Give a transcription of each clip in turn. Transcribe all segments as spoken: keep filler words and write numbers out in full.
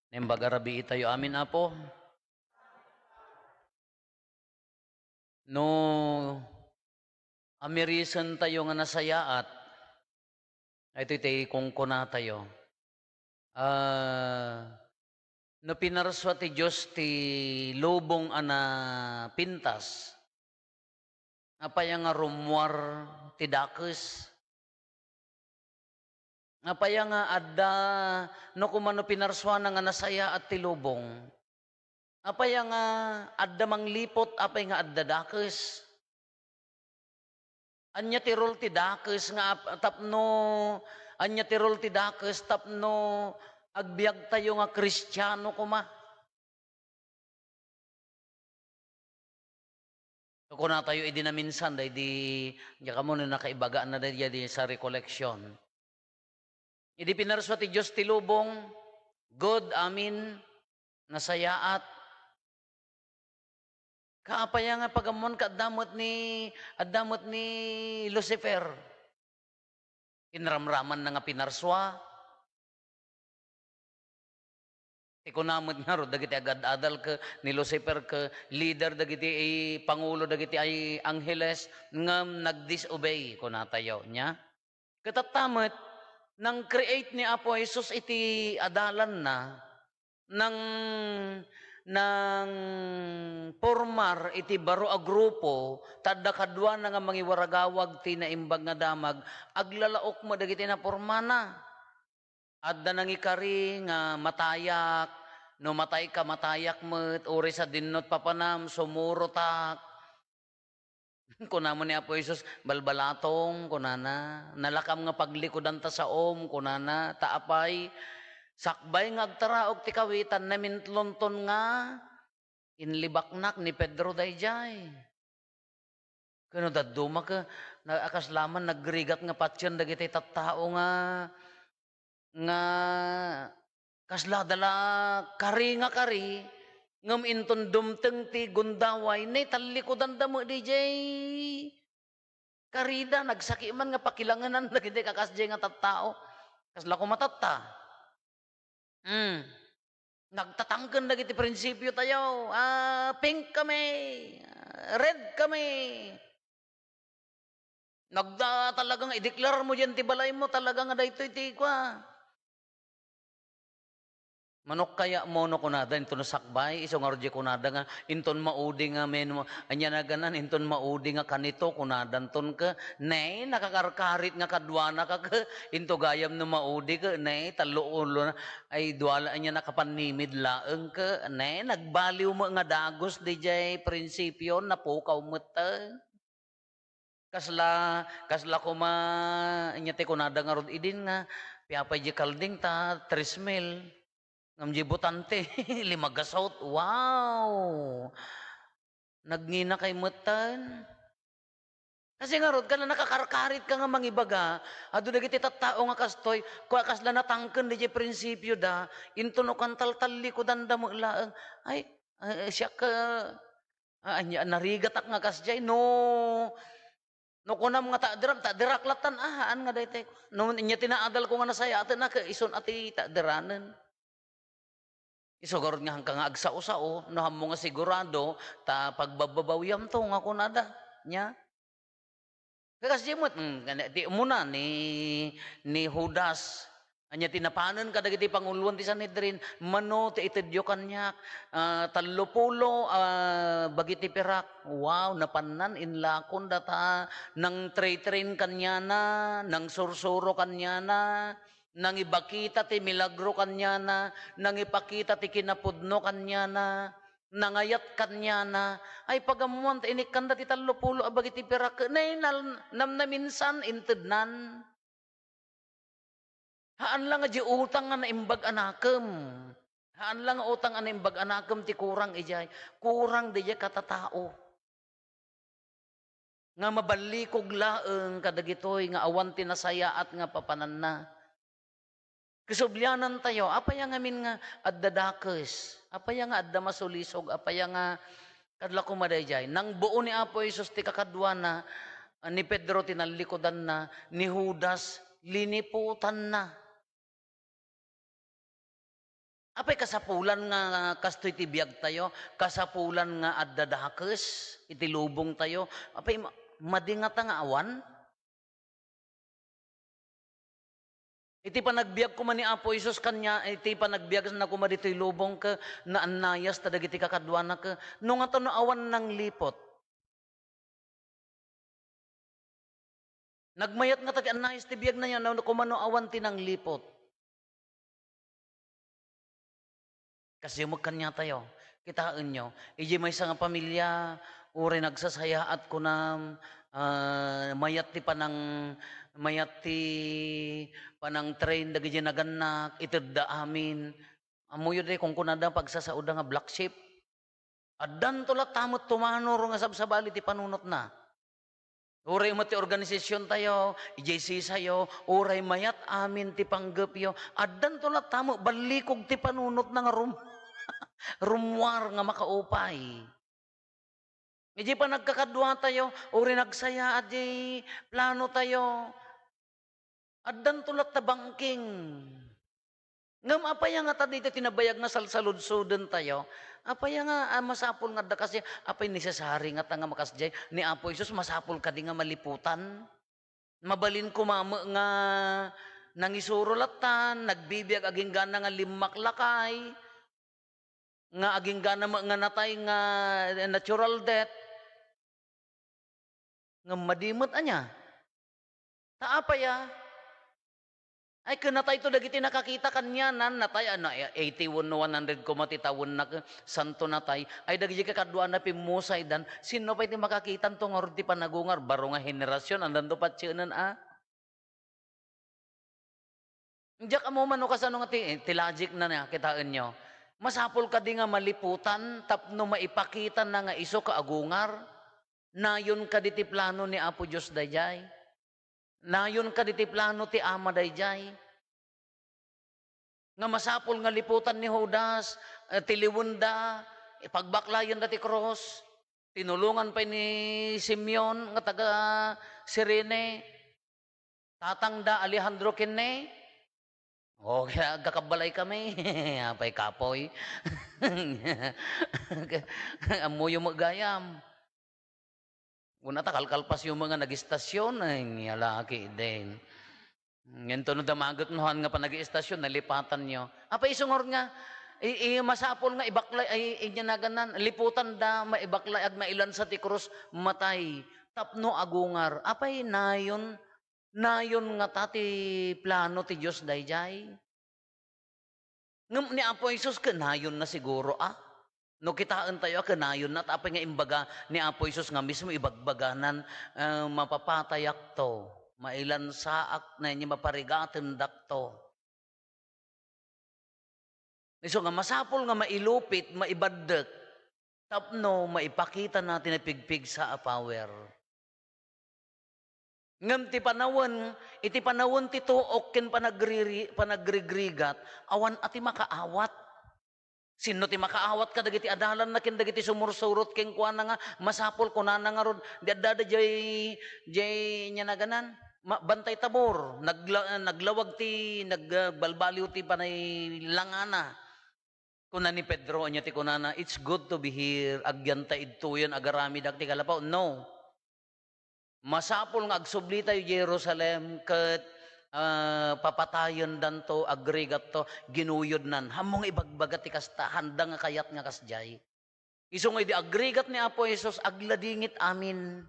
Naimbag a rabii tayo amin, Apo. No amirisentayo nga nasayaat, itoy ti kunkunatayo. Ah, no pinarsua ti Dios ti lubong a napintas, apay nga rummuar ti dakes? Apay nga adda, no koma no pinarsuana nga nasayaat ti lubong, apay nga adda mangliput, apay nga adda dakes? Ania ti role ti dakes nga ap-, tapno, ania ti role ti dakes tapno agbiagtayo nga Kristiano koma? Kunatayo idi naminsan, daydi, diak ammo no nakaibagana daydi sa recollection. Idi pinarsua ti Dios ti lubong, good, amin, nasayaat. Kaapay nga pagammoan ka adda met ni, adda met ni Lucifer. Inramramanna nga pinarsua. Ti kuna met ngarud dagiti agad-adal ket ni Lucifer ket leader dagiti, eh, pangulo dagiti ay angheles ngem nag-disobey, kunatayo, nia? Ket tatta met, nang-create ni Apo Jesus iti adalanna, nang, nang-formar iti baro a grupo, ta adda kaduana nga mangiwaragawag ti Naimbag nga Damag, aglalaok met dagiti napormana. Adda nangikari nga matayak, no matayka, matayak met, uray sadinno ti papanam, sumurotak. Kuna met ni Apo Jesus, "Balbalatong," kunana, "nalakam nga paglikudanta saom," kunana, "ta apay, sakbay nga agtaraok ti kawitan, namintlonton nga inlibaknak ni Pedro daydiay." Ken no dadduma ket, na-, a, kasla man nagrigat nga patien dagiti tattao nga, nga kasla da la kari nga kari, ngem inton dumteng ti gundaway, ne, tallikudanda met diay karida, nagsaki man nga pakilangenan dagiti kakasdiay nga tattao. Kasla koma tatta? Hmm. Nagtatangken dagiti prinsipiotayo. Ah, pink kami, ah, red kami. Nagda-, talagang ideklararmo diyan ti balaymo, talaga nga daytoy ti kua. Manok kaya mo no kunada, inton sakbay, isu ngarud diay kunada nga, inton maudi nga menu, ania naganan, inton maudi nga kanito, kunadanton ke, ne, nakakarkarit nga kaduana ka ke, into gayam no maudi ke, ne, tallo ulo na, ay, dua la, ania nakapannimid laeng ke, ne, nagbaliw met nga dagus, diay prinsipio, napukaw met, eh. Kasla, kasla koma, ania ti kunada ngarud idin nga, piapay diay kalding ta, tres mil. Ngem diay butante, lima gasut. Wow! Nagngina kay metten. Kasi ngarud, kasla nakakarkarit ka nga mangibaga, adu dagiti tattao nga kastoy, kua kasla natangken diay prinsipioda, inton no kuan taltallikudan da met laeng. Ay, eh, siak, eh, Ah, ania, narigatak nga kasdiay. No, no kunam nga takderam, takderak lattan, ah, haan nga daytoy. No, ania ti naadalko nga nasayaaten, ah, isun a ti takderanen. Isu garud nga haanka nga agsao-sao, no haanmo nga sigurado, ta pagbababawiamto nga kunada. Nia? Kasdiay met, mm, ti umuna ni, ni Judas. Ania ti napanen kadagiti panguloen ti Sanhedrin, "Mano ti itedyo kaniak? Ah, tallo pulo, ah, bagi ti pirak." Wow, napannan, inlakon data, nang-train kaniana, nangsursuro kaniana, nangibakita ti milagro kaniana, nangipakita ti kinapudno kaniana, nangayat kaniana. Ay, pagammoan ta inikkanda ti tallo pulo a bagi ti pirak. Nay, nal-, namnaminsan, intednan. Haan la nga diay utang nga naimbag a nakem. Haan la nga utang a naimbag a nakem ti kurang idiay. Kurang diay katatao. Nga maballikog laeng kadagitoy nga awan ti nasayaat nga papananna. Kasublianantayo, apay a ngamin nga adda dakes? Apay a nga adda masulisog? Apay a nga, kasla koma daydiay? Nangbuo ni Apo Jesus ti kakaduana, ah, ni Pedro tinallikudanna, ni Judas liniputanna. Apay kasapulan nga kastoy ti biagtayo? Kasapulan nga adda dakes iti lubongtayo? Apay ma-, madi ngata nga awan? Iti panagbiag koma ni Apo Jesus kaniak, iti panagbiagna koma ditoy lubong ket naannayas ta dagiti kakaduana ket no ngata no awan nangliput. Nagmayat ngata ti annayas ti biagna, no, no koma no awan ti nangliput. Kasdiay met kaniatayo. Kitaenyo, idiay maysa nga pamilia, uray nagsasayaat kunam, ah, mayat ti panang-, mayat ti panangtrain dagiti nagannak, itedda amin. Ammoyo daydiay kunkunada, pagsasaoda nga black sheep. Addanto latta met tumanor nga sabsabali ti panunotna. Uray met ti organisasiontayo, idiay sisayo, uray mayat amin ti panggepyo, addanto latta met ballikog ti panunotna nga rum-, rummuar nga makaupay. Idiay panagkakaduatayo, uray nagsayaat diay planotayo, addanto latta bangking. Ngem apay a ngata daytoy ti nabayag nga salsaludsodentayo? Apay a nga, ah, masapul nga adda kasdiay? Apay necessary ngata nga makasdiay? Ni Apo Jesus, masapul kadi nga maliputan? Mabalin koma met nga nangisuro latta, nagbibiag agingga nga limmaklakay, nga agingga met nga natay nga natural death. Ngem madi met ania? Ta apay a? Ay, ken natayto dagiti nakakita kanianan, natay, ano, eighty wenno one hundred koma ti tawenna, ken santo natay. Ay, dagiti kakaduana pimmusaydan, sinno pay ti makakitanto ngarud ti panagungar? Baro nga henerasion, addanto patienen a. Diak ammo man no kasano nga ti, ti logicna na, kitaenyo. Masapul kadi nga maliputan tapno maipakitana nga isu kaagungar? Nayon kadi ti plano ni Apo Dios daydiay? Nayon kadi ti plano ti Ama daydiay? Nga masapul nga liputan ni Judas, eh, tiliwenda, ipagbaklayen da ti krus, tinulongan pay ni Simeon nga taga Cirene, tatangda Alejandro ken ni, o, kaya agkakabbalay kami. Apay kapoy. Ammoyo met gayam. Kuna ta kalkalpasyo met nga nag-istasyon, ay, nga laki din. Ngem no damaget no haan nga panag-iistasyon, nalipatanyo. Apay isu ngarud nga, i-, i-, masapul nga ibaklay, ay, inyanagan nan, liputan da, maibaklay, ag mailansa ti krus, matay, tapno agungar. Apay nayon, nayon ngata ti plano ti Dios daydiay? Ngem ni Apo Jesus, kenayonna siguro, a? No kitaentayo a kenayonna, ta apay nga imbaga ni Apo Jesus nga mismo ibagbaganan, eh, "Mapapatayakto, mailansaak, nenni maparigatendakto." Isu nga masapul nga mailupit, maibaddek, tapno maipakitana ti napigpigsa a power. Ngem ti panawen, iti panawen ti tuok ken panagriri-, panagrigrigat, awan a ti makaawat. Sinno ti makaawat kadagiti adalanna ken dagiti sumursurot kenkuana nga masapul, kunana ngarud, di adda da jay, jay inyanagan nan, ma-, Bantay Tabor, nagla-, naglawag ti, nagbalbaliw ti panay langana. Kuna ni Pedro, ania ti kunana, "It's good to be here. Agyan ta idtoyen, agaramidak ti kalapaw." No. Masapul nga agsublitayo Jerusalem ket, ah, papatayendanto, agrigatto, ginuyodnan. Haanmo nga ibagbaga ti kasta, haanda nga kayat nga kasdiay. Isu nga idi agrigat ni Apo Jesus, agladingit amin.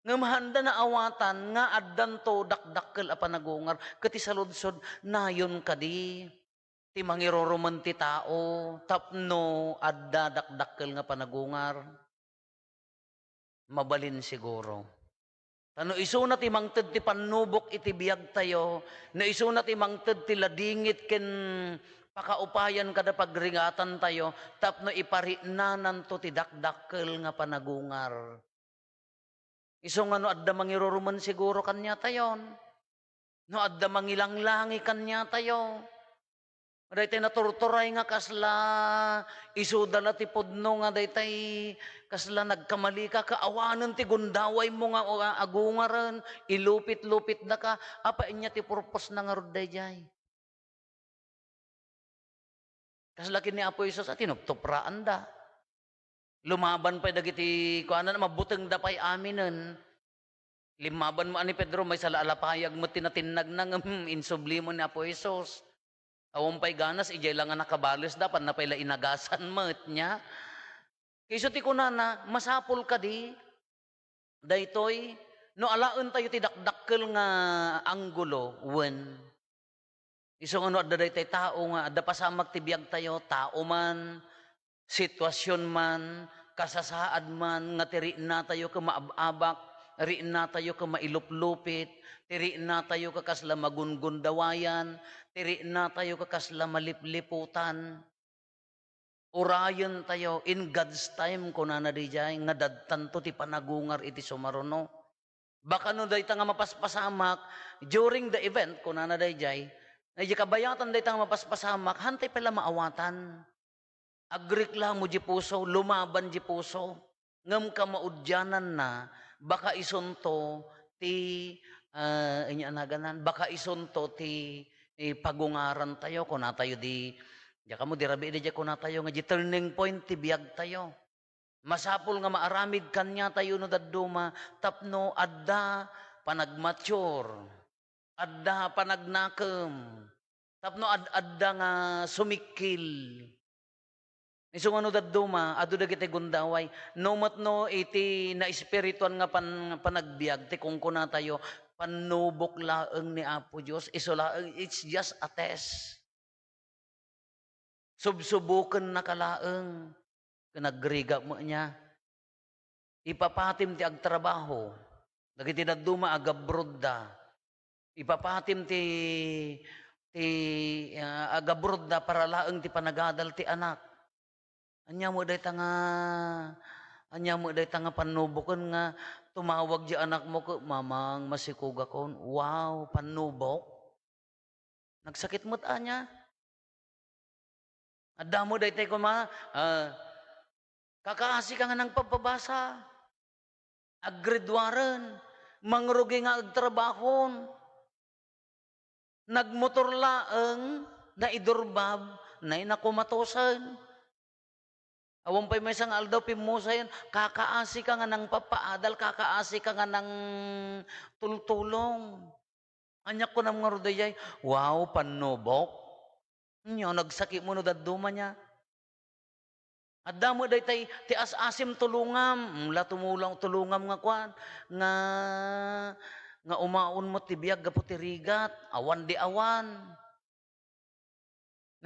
Ngem haanda naawatan nga addanto dakdakkel a panagungar ket ti saludsod, nayon kadi ti mangirurumen ti tao tapno adda dakdakkel nga panagungar? Mabalin siguro. Ta no isuna ti mangted ti pannubok iti biagtayo, no isuna ti mangted ti ladingit ken pakaupayan kada pagrigatantayo tapno ipariknananto ti dakdakkel nga panagungar. Isu nga no adda mangirurumen siguro kaniatayon, no adda mangilanglangi kaniatayo, daytay naturturay nga kasla, isuda la ti pudno nga daytay kasla nagkamalika, kaawanen ti gundawaymo nga, o, agungaren, ilupit-lupitdaka, apay ania ti purpose na ngarud daydiay? Kasla ken ni Apo Jesus a tinuptupraanda. Lumaban pay dagiti kuana, mabutengda pay aminen. Limmaban met ni Pedro, maysa la a lapayag met ti natinnagna ngem insubli met ni Apo Jesus. Awan pay ganas, idiay la nga nakabalesda, panna pay la inagasan met nia. Isu ti kunana, masapul kadi daytoy no alaentayo ti dakdakkel nga anggulo, wen. Isu nga no adda daytoy tao nga adda pasamak ti biagtayo, tao man, situasion man, kasasaad man, nga ti rinnatayo ket maab-abak, rinnatayo ket mailuplupit, ti rinnatayo ket kasla magungundawayan, ti rinnatayo ket kasla malipliputan. Urayentayo, in God's time, kunana didiay, nga dadtanto ti panagungar iti sumaruno. Baka no dayta nga mapaspasamak, during the event, kunana daydiay, nga idiay kabayatan dayta nga mapaspasamak, hantay pay la maawatan. Agreklamo di puso, lumaban di puso. Ngem kamaudiananna, baka isunto ti, ah, ania naganan, baka isunto ti, eh, pagungarantayo, kunatayo di, diak ammo, di rabii daydiay kunatayo nga di turning point ti biagtayo. Masapul nga maaramid kaniatayo no dadduma tapno adda panagmature, adda panagnakem, tapno ad-adda nga sumikkil. Isu nga no dadduma, adu dagiti gundaway. No met no iti naespirituan nga pan-, panagbiag, ti kunkunatayo, pannubok laeng ni Apo Dios. Isu laeng, it's just a test. Subsubokennaka laeng. Ken agrigat met nia. Ipapatim ti agtrabaho. Dagiti dadduma, agabrodda. Ipapatim ti, ti, ah, agabrodda para laeng ti panagadal ti anak. Ania met dayta nga, ania met dayta nga pannuboken nga tumawag di anakmo ket, "Mamang, masikogakon." Wow, pannubok? Nagsakit met ania? Adda met daytay koma, ah, kakaasika nga nangpagbabasa. Aggraduaren, mangrugi nga agtrabahon. Nagmotor laeng, naidurbab, nay nakumatosen. Awan pay maysa nga aldaw pimmusayen, kakaasika nga nangpapaadal, kakaasika nga nangtultulong. Ania kunam ngarud daydiay? Wow, pannubok. Nia, nagsakit mo no dadduma nia. Adda met daytay ti as-asim tulongam, mm, la tumulong, tulongam nga kuan, nga, nga umaon met ti biag gapu ti rigat, awan di awan.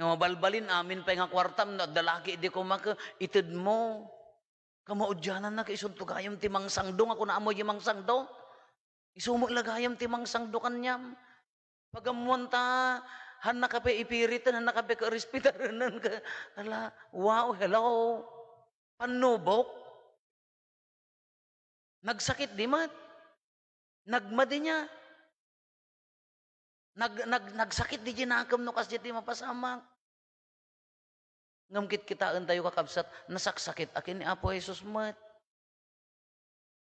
No mabalbalin, amin pay nga kuartam, no adda laki idi koma ket itedmo. Kamaudiananna ket isunto gayam ti mangsangdo nga kuna, "Ammo diay mangsangdo?" Isu met la gayam ti mangsangdo kaniam. Pagammoan ta, hannaka pay ipiriten, hannaka pay karespetarenen ka. Ala, wow, hello. Pannubok. Nagsakit di met. Nagmadi nia. Nag-, nag-, nagsakit di di nakem no kasdiay ti mapasamak. Ngem kitkitaentayo, kakabsat, nasaksakit a ken ni Apo Jesus met.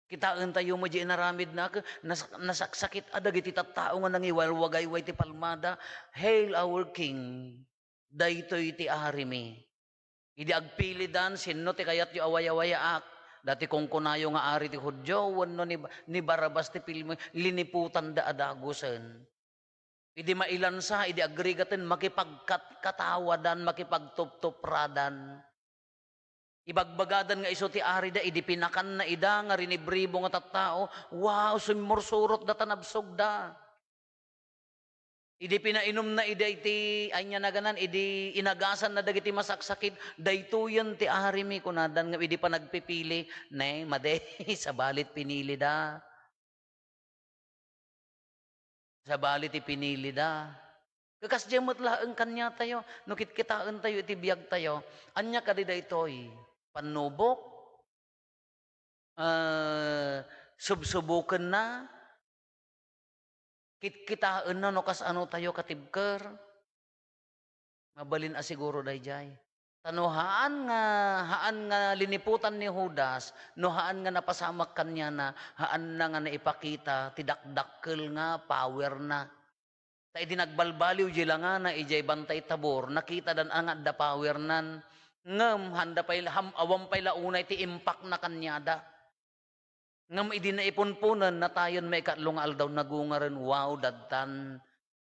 Kitaentayo met di inaramidna, ken nas-, nasaksakit a dagiti tattao nga nangiwalwagayway ti palmada, "Hail our King! Daytoy ti Arimi!" Idi agpilidan, "Sinno ti kayatyo a wayawayaak?" Dati kunkunayo nga ari ti Judio wenno ni, ni Barrabas ti pilmo, liniputanda a dagusen. Idi mailansa, idi agrigaten, makipagkat-, katawadan, makipagtuptupradan. Ibagbagadan nga isu ti arida, idi pinakanna ida nga rinibribo nga tattao, wow, simmursurotda ta nabsogda. Idi pinainumna ida iti, ania naganan, idi inagasanna dagiti masaksakit, "Daytoyen ti arimi," kunadan, ngem idi panagpipili, "Ne, madi, sabali ti pinilida." Sabali ti pinilida. Kasdiay met laeng kaniatayo, no kitkitaentayo iti biagtayo, ania kadi daytoy? Pannubok? Ah, subsubokenna? Kitkitaenna no kasano tayo katibker? Mabalin a siguro daydiay. Ta no haan nga, haan nga liniputan ni Judas, no haan nga napasamak kaniana, haanna nga naipakita ti dakdakkel nga powerna. Ta idi nagbalbaliw diay langana idiay Bantay Tabor, nakitadan a nga adda powernan, ngem handa pay la, ham-, awan pay la unay ti impactna kaniada. Ngem idi naipunponen, natayen maikatlo nga aldaw, nagungaren, wow, dadtan.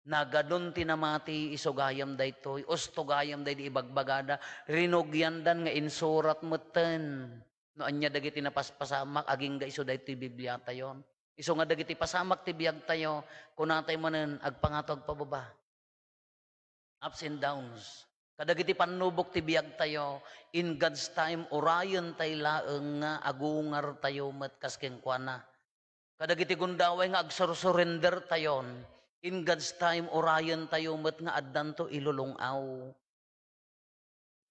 Nagadun ti namati, isu gayam daytoy, usto gayam daydi ibagbagada, rinugiandan nga insurat metten. No ania dagiti napaspasamak, agingga isu daytoy Bibliatayo. Isu nga dagiti pasamak ti biagtayo, kunatayo manen, agpangato agpababa. Ups and downs. Kadagiti pannubok ti biagtayo, in God's time, urayentayo laeng nga agungartayo met kas kenkuana. Kadagiti gundaway nga agsursurendertayon, in God's time, urayentayo met nga addanto ilulung-aw.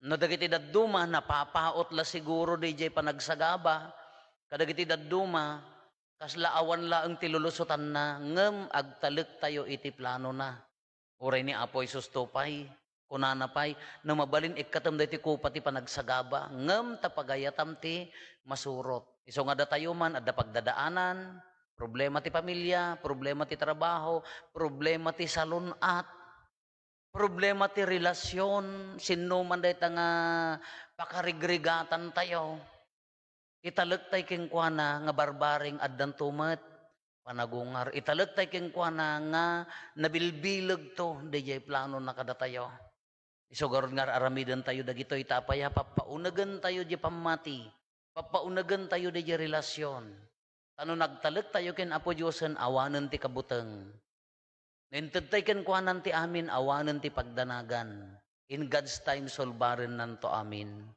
No dagiti dadduma, napapaut la siguro diay panagsagaba. Kadagiti dadduma, kasla awan laeng ti lulusotanna, ngem agtalektayo iti planona. Uray ni Apo Jesus to pay, kunana pay, no mabalin ikkatem daytoy kopa ti panagsagaba, ngem ta pagayatam ti masurot. Isu nga datayo man, adda pagdadaanan, problema ti pamilya, problema ti trabaho, problema ti salun-at, problema ti relasyon, sinno man dayta nga pakarigrigatantayo. Italektayo kenkuana nga barbareng addanto met panagungar. Italektayo kenkuana nga nabilbilegto daydiay planona kadatayo. Isu garud nga ar-aramidentayo dagitoy, ta apay a, pappaunegentayo diay pammati, pappaunegentayo daydiay relasyon. Ta no nagtalektayo ken Apo Diosen, awanen ti kabuteng. No intedtayo kenkuanan ti amin, awanen ti pagdanagan. In God's time, solbarennanto amin.